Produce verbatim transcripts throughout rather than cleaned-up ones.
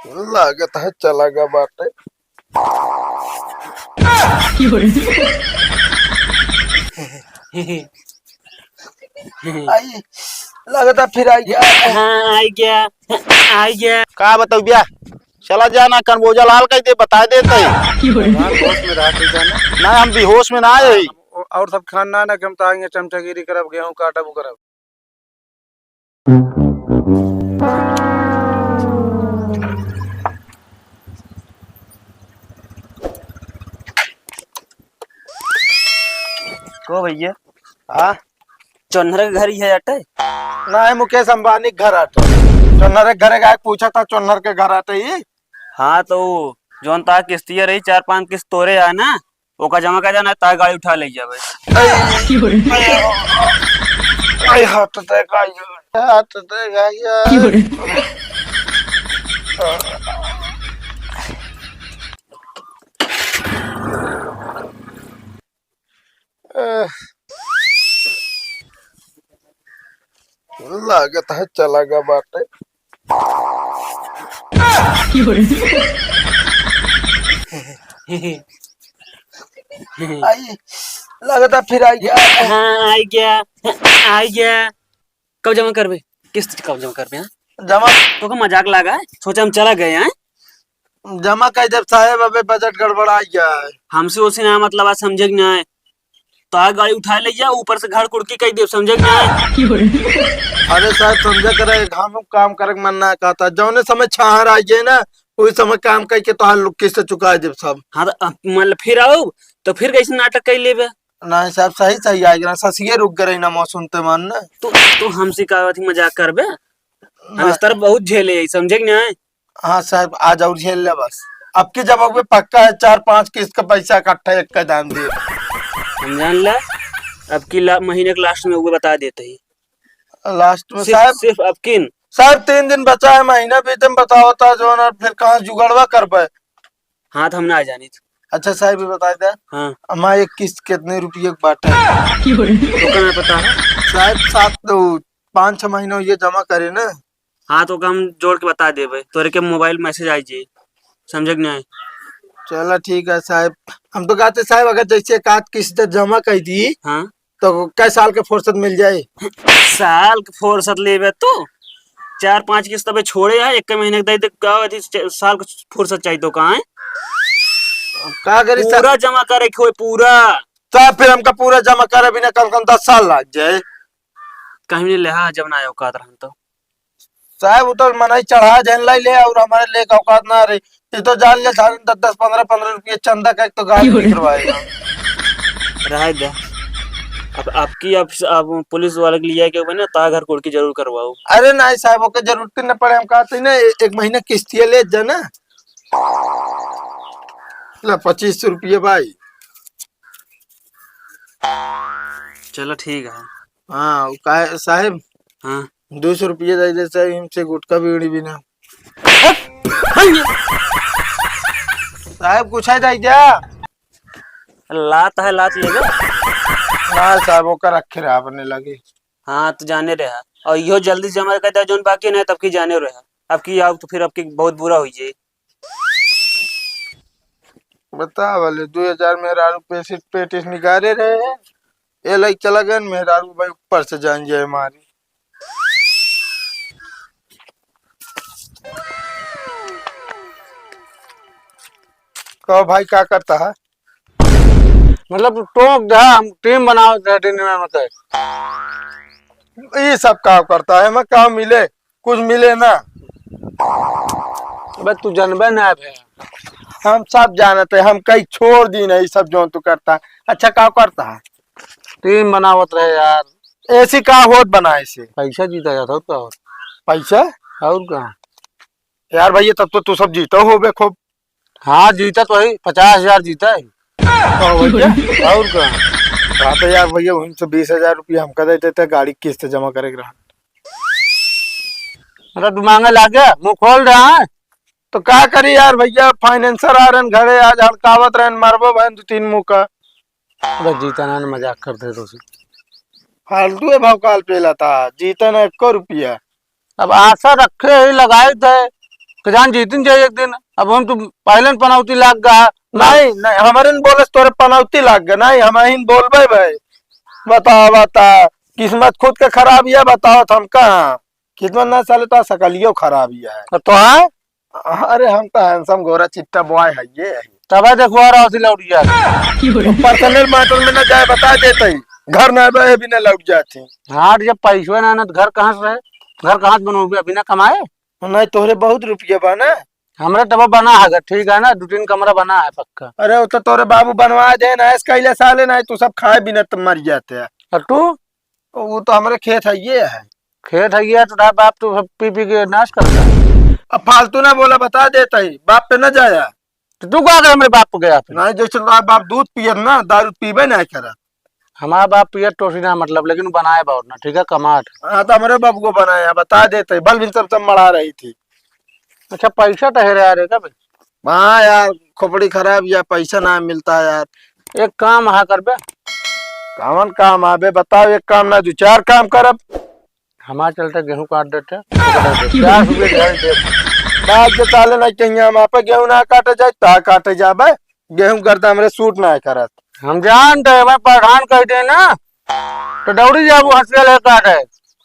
लागत है चला गया बाटे। आई, लागत है फिर आई गया। हाँ, आई गया, आई गया। का बताऊ बिया? चला जाना, कन बोझा लाल कह दे, बता देते। हाँ, होश में रहा, ठीक है ना? ना, हम बेहोश में ना आए। और सब खानदान है कि हम तो आएंगे, चमचागिरी करब, गेहूं काटब, उ करब। को भैया? हाँ? चोन्हर के घर ही है अटे? ना, है मुकेश अंबानी के घर अटे। चोन्हर के घरे गए, पूछा था, चोन्हर के घर अटे ही। हाँ, तो जौन ता किस्तिया रही, चार पांच किस्त तोरे है ना, ओका जमा कर देना, तार गाड़ी उठा ले जावे। आई, आई, heart attack आ गया, heart attack आ गया। अह, लागत है चला गया बाटे। आई, लागत है फिर आई गया। हाँ, आई गया, आई गया। कब जमा करबे? किस्त कब जमा करबे, हाँ? जमा। तोका मजाक लागा है? सोचा हम चला गए, हाँ? जमा कर देब साहेब, अबे बजट गड़बड़ा गया है। हमसे उसे ना मतलब, आज समझे कि ना है? तो आ गाड़ी उठाए ले जा, ऊपर से घर कुड़की कह देब, समझे कि ना है? अरे साहेब, समझा करे, हम काम करे के मन ना कहता, जौने समय छाहर आ जाए ना, वही समय काम करके तोहार लोग किस्त चुका देब सब। हाँ, तो अब मान लो फिर आओ, तो फिर कैसे नाटक कर लेबे? नहीं साहेब, सही सही आ गया, ससिए रुक गए ना, मौसम ते मन ना। तू, तू हमसे का अथी मजाक करबे? हम ना। इस तरफ बहुत झेले, समझे कि नहीं? हाँ साहेब, आज और झेल ले बस। अब की जब अबे पक्का है, चार पांच किस्त का पैसा इकट्ठा एक का दाम दे। हम जान ले, अब की ला-, महीने के last में वो बता देते ही। Last में सिर्फ, साहेब, सिर्फ अब की न। साहेब, तीन दिन बचा है, महीना बीते में बताओ ता जो ना, फिर कहाँ जुगाड़वा करबे? हाँ, तो हम ना जानी। अच्छा साहेब, ये बता दे। हाँ। हमारे एक किस्त कितने रुपये के बाटे? तो का ना पता है? साहेब, सात, पाँच छह महीना ये जमा करे ना। हाँ, तो ओका हम जोड़ के बता देबे, तोरे के mobile message आई जी, समझे कि नहीं? चला ठीक है साहेब, हम तो कहते साहेब, अगर जैसे एक आध किस्त जमा कर दी, हाँ। तो कै साल के फुर्सत मिल जाए? साल के फुर्सत लेबे तू? चार पांच किस्त अबे छोड़े है, एक महीने के दे दे, का अथी च-, साल के फुर्सत चाहिए तो कहाँ है? का करी सा- पूरा जमा करे के होए, पूरा। तो फिर हमका पूरा जमा करे बिना कम से कम दस साल लग जाए। कहीं नहीं ले, हाँ, जब ना औकात रहन तो। साहेब, उ तो मनई चढ़ा जन लाई ले और हमारे लेके औकात ना रही। ये तो जान ले, सारे दस दस, पन्द्रह पन्द्रह रुपये चंदा का एक तो गाड़ी निकलवाएगा। रहे दे। अब आपकी, आप, आप पुलिस वाले के लिए के बने, ता घर कुड़की जरूर करवाओ। अरे नहीं साहेब, ओके जरूरत न पड़े, हम कहते ना, ए-, एक महीना किस्तिया ले जा ना। ला, पच्चीस सौ रुपये भाई। चलो ठीक है। हाँ, वो का है, साहेब? हाँ। दो सौ रुपये दे दे, साहेब, इनसे गुटखा बीड़ी बिना। साहेब, कुछ है दे जा। लात है, लात ले ले। ना साहेब, ओकर रखे रहा अपने लगे। हाँ, तो जाने रहा। और इहो जल्दी से जमा कर दे, जोन बाकी नहीं, तब की जाने रहा। अब की आओ तो फिर अब की बहुत बुरा हो जाए। बता वाले, दो हजार मेहरारू पेसिट पेटिस निकाले रहे हैं, ये लाइक चला गए, मेहरारू भाई ऊपर से जान जाए मारी। कहो भाई, का करता है? मतलब, तू टोक दे, हम टीम बनावत रहे, टीम में, मतलब। ये सब का करता है, मैं का मिले? कुछ मिले ना। बस तू जानबे ना भे। हम सब जानते हैं, हम कहीं छोड़ दी नहीं सब जौन तू करता है। अच्छा, का करता है? टीम बनावत रहे यार। ऐसी का होत बनाए से? पैसा जीता जाता और का होत? पैसा? और का? यार भैया, तब तो तू सब जीतो होबे खूब। हाँ, जीता तो है, पचास हजार जीता है। तो भैया, और का? हाँ, तो यार भैया, उनसे बीस हजार रुपया हमका दे देते, गाड़ी किस्त जमा करे के रहा। अरे, तू मांगे लागे, मुंह खोल रहा है। तो का करी यार भैया, फाइनेंसर आ रहन घरे, आज हड़कावत रहन, मारबो बहन दो तीन मुक्का। अरे, जीता ना, मजाक करते तो से। फालतू है भाव काल पेला था, जीता ना एको रुपया। अब आशा रखे ही लगाई थे, कि जान जीतिन जाए एक दिन। अब हम तो पहले न पनौती लाग गा। नहीं, नहीं, हमरे न बोलस तोरे पनौती लाग गा। नहीं, हम ही न बोलबे भाई। बता, बता, किस्मत खुद के खराब है, बताओ तो हम कहाँ? किस्मत ना साले तो सकलियो खराब ही है। तो हाँ? अरे हम तो handsome गोरा चिट्टा boy है ये। तबे देखो और औसी लौट गया। Personal matter में ना जाए, बता देते ही। घर ना बे, अभी ना लौट जाते। हाँ, जब पैसवे ना, ना तो घर कहाँ से रहे? घर कहाँ से बनोगे? अभी ना कमाए? नहीं, तोहरे बहुत रुपया बा ना? हमरे तब बना है घर, ठीक है ना, दो तीन कमरा बना है पक्का। अरे, वो तो तोरे बाबू बनवा दे ना, ऐस कैले साले, नहीं तू सब खाए बिना तो मर जाते हैं। और तू? वो तो हमरे खेत है, ये है। खेत है, ये तो बाप तो सब पी पी के नाश करता है। अब फालतू ना बोला, बता देता ही, बाप पे ना जाया। तो तू का कर हमरे बाप पे गया फिर? नहीं, जैसे तोहार बाप दूध पियत ना, दारू पीबे ना करत। हमारा बाप पियत टोसी ना मतलब, लेकिन बनाए बहुत ना, ठीक है, कमाट। हाँ, तो हमरे बाप को बनाया, बता देते, बल भी सब, सब मरा रही थी। अच्छा, पैसा तो है रे यार, का बे? हाँ यार, खोपड़ी खराब या, पैसा ना मिलता यार। एक काम हा कर बे। कौन काम आबे बताओ, एक काम ना, दो चार काम करब। हमारे चलते गेहूं काट देते, पचास रुपये दिहाड़ी देते। बात के साले ना कहीं हम आप गेहूं ना काटे जाए, ता काटे जाबे। गेहूं करता हमरे सूट ना करत। हम जानते हैं, मैं प्रधान कह दे ना, तो दौड़ी जाबू हंसिया ले काटे।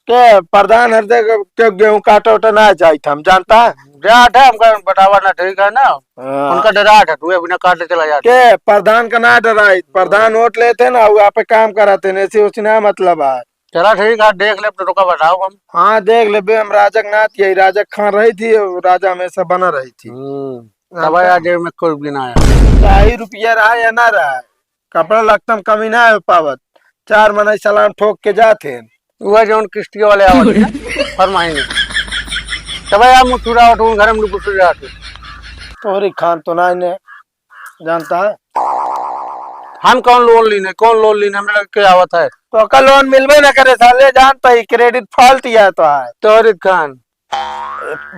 के प्रधान हर दे के गेहूं काटे उटे ना जाइत हम जानता। जात है, हमका बतावा ना, ठीक है ना? हाँ। उनका डराट है, तू अभी ना काटे चला जाता। के प्रधान का ना डराई, प्रधान वोट लेते ना, वो आप काम कराते ना, ऐसे उसी ना मतलब है। चला ठीक है, देख ले तो का बताओ हम। हाँ, देख ले बे, हम राजा के नात यही राजा खान रही थी, और राजा हमेशा बना रही थी। हम्म। हाँ, तब तो आया जेब में कोई भी ना आया। चाहे रुपया रहा या ना रहा, कपड़ा लत्ता में कमी ना हो पावत। चार मनई सलाम ठोक के जात हैं। वह जौन किस्तिया वाले आवत हैं, हर महीने। तब यार मुँह चुरावत हूँ, घर में लुकुस जात हूँ। तोहरी खान तो ना ने जानता है। हम कौन लोन लीने, कौन लोन लीने, हमरा लगे के आवत है? तो का लोन मिलबे ना करे साले, जानता ही credit fault या तो है। तोहरी खान।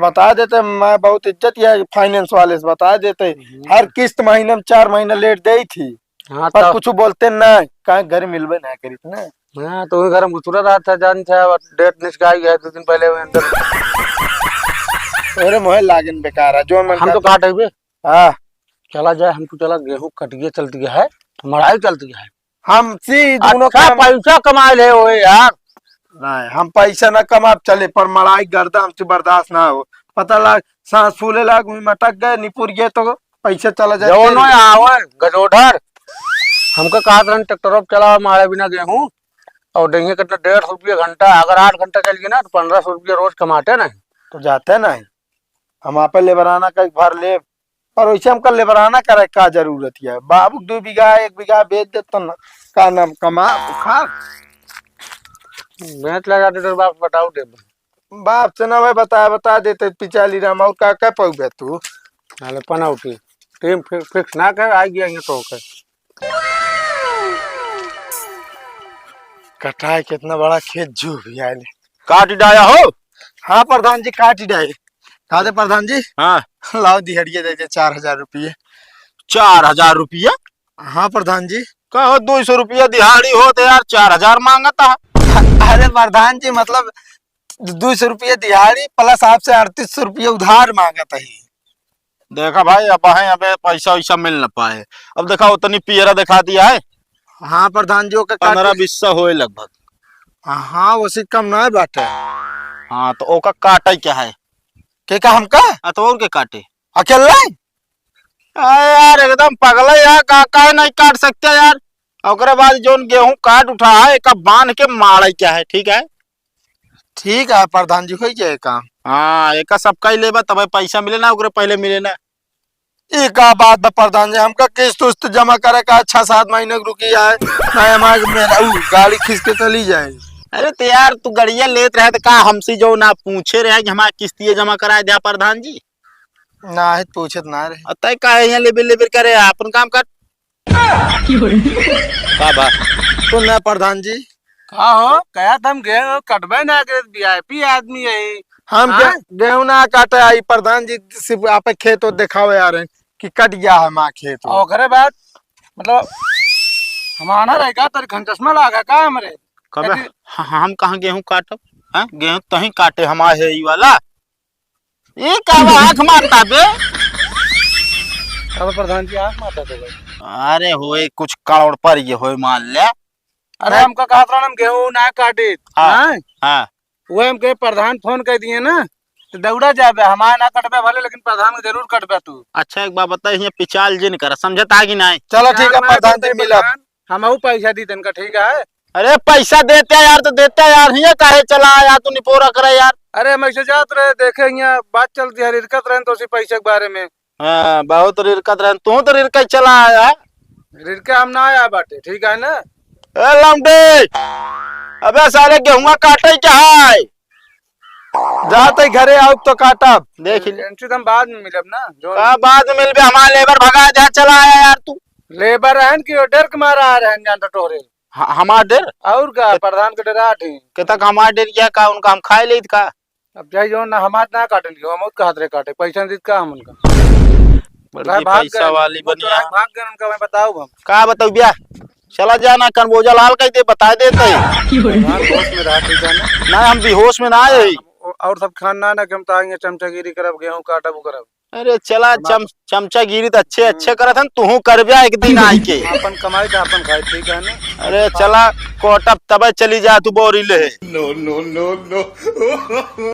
बता देते, मैं बहुत इज्जत या finance वाले से बता देते। हम्म। हर किस्त महीने में चार महीना late देई थी। हाँ, पर तो कुछ बोलते ना, काहे घर मिलबे ना करित ना। हाँ, तो वही घर में घुसरा रहा था, जान था, और date निचकाई गया दो दिन पहले वो अंदर। अरे मोहे लागन बेकार है, जोन मन हम तो करता। काट है बे। हाँ। चला जाए, हम तो चला गेहूं कटिए चलती है, मड़ाई चलती है। हम सी दोनों अच्छा काम पैसा कमाए ले होए यार। नहीं, हम पैसा ना कमाब चले, पर मड़ाई गर्दा हमसे बर्दाश्त ना हो। पता लाग, सांस फूले लाग, वहीं मटक गए, निपुर गए तो पैसा चला जाए जौन तेरे। होए आवे, गजोधर, हमका कहत रहन ट्रैक्टरों पे चलावा मारे बिना गेहूं, और देंगे कितना, डेढ़ सौ रुपये घंटा, अगर आठ घंटा चल गए ना तो पन्द्रह सौ रुपये रोज कमाते नहीं। तो जाते नहीं, हम आपे लेबराना का एक भर ले, और वैसे हमका लेबराना करे का जरूरत है? बाबू दो बीघा, एक बीघा बेच दे तो न, का नाम कमा, खा। बेच लगा दे तो बाप बताओ दे। बाप से ना भाई बता, बता देते पिचाली राम, और का, का पौबे तू? नाले पनौती। टीम फि-, fix ना कर, आ गया ये तो कर। कटाए कितना बड़ा खेत जो भी आए। काट डाया हो? हाँ प्रधान जी, काट ही डाए। का दे प्रधान जी? हाँ। लाओ दिहाड़िया दे दे चार हजार रुपये। चार हजार रुपया? हाँ प्रधान जी। कहो दो सौ रुपया दिहाड़ी हो तो यार चार हजार मांगता है। अरे प्रधान जी, मतलब दो सौ रुपया दिहाड़ी plus आपसे अड़तीस सौ रुपया उधार मांगत ही। देखा भाई, अब है, अबे पैसा वैसा मिल न पाए। अब देखा, उतनी पियरा दिखा दिया है। हाँ प्रधान जी, ओके काट पन्द्रह बीस सौ होए लगभग। हाँ, उसी कम ना बाटे। हाँ, तो ओका काटे क्या है? के का हमका? हाँ, तो और के काटे? अकेले? अरे यार, एकदम पगला यार, का, काहे नहीं काट सकते यार? ओकरे बाद जोन गेहूं काट उठा है, एका बांध के मारे क्या है, ठीक है? ठीक है प्रधान जी, होई जाए काम। हाँ, एका सबका ही लेबा, तबे पैसा मिले ना, ओकरे पहले मिले ना। ई का बात बा प्रधान जी, हमका किस्त उस्त जमा करे का छह सात महीने के रुकी है, ना हमारे मेरा ऊ गाड़ी खींच के चली जाए। अरे तो यार, तू गड़िया लेत रहे तो का हमसे जो ना पूछे रहे कि हमारा किस्तिये जमा कराए दिया प्रधान जी? ना है, पूछत ना रहे। अ, तय का है यहाँ लेबिर लेबिर करे, अपन काम कर। का बा? सुन ना प्रधान जी। का हो? कहा था हम गेहूं कटबे ना करे, VIP आदमी है। हम हाँ? गे-, गेहूं ना काटे आई प्रधान जी, सिर्फ आप खेत तो दिखावे आ रहे हैं कि कट गया है माँ खेत। और ओकरे बाद मतलब हमारा रहेगा तेरे घन चश्मा लागा का हमरे? कबे यदि ह-, हम कहाँ गेहूं काटब? हाँ? गेहूं तहीं काटे हमारे है ई वाला। ये का बा, आँख मारता बे? अब प्रधान जी आँख मारता तो भाई। अरे होए, कुछ करोड़ पर ये होए, मान ले। अरे, हैं? हमका कहत रहन हम गेहूं ना काटित। हाँ, हैं? हाँ। वो हमके प्रधान फोन कर दिए ना, तो दौड़ा जाबे, हमार ना कटबे भले, लेकिन प्रधान के जरूर कटबे तू। अच्छा, एक बात बता, यहाँ पिचाल जिन कर, समझता कि नहीं? चलो, ठीक है, यार, मैं प्रधान जी, मिलब। प्रधान, हमहू पैसा दी तनका, ठीक है? अरे, पैसा देते यार, तो देते यार, हियाँ काहे चला आया तू, निपोरा करे यार। अरे, हम ऐसे जात रहे, देखे हियाँ बात चलती है, रिरकत रहन तो उसी पैसे के बारे में। हाँ, बहुत रिरकत रहन, तू तो रिरकत चला आया। रिरके हम ना आया बाटे, ठीक है ना? ए लौंडे, अबे साले गेहुआ काटे क्या है? जाते घरे आउब तो काटब। देख ले। इनसे तो हम बाद में मिलब ना, जो का बाद में मिलबे, हमार लेबर भगा दे, चला आया यार तू। लेबर रहन कि वो डर के मारा आ रहन, जान तो टोरे। ह-, हमार डेर? और का, के-, प्रधान के डेरा थे। के तक हमार डेर या का, उनका हम खाए लेत का? अब जाई जो ना, हमार ना काटन के, हम और कहत रहे काटे, पैसा दीत का हम उनका। बड़की भाई भाग पैसा गए, वाली वो बनिया। चोराई भाग गए, उनका मैं बताऊँ हम। का बताऊ बिया? चला जाना, कन बोझा लाल कह दे, बता देते। प्रधान होश में रहा, ठीक है ना? ना, हम बेहोश में ना आए। और सब खान ना, ना कि हम तो आएंगे चमचागिरी करब, गेहूं काटब, उ करब। अरे चला, हमार चम-, चमचागिरी तो अच्छे, हम्म। अच्छे करत हन, तुहू करब्या एक दिन आई के। अपन कमाई तो अपन खाए, ठीक है ना? अरे चला, कोटब तबे चली जा तू बोरी ले। No, no, no, no।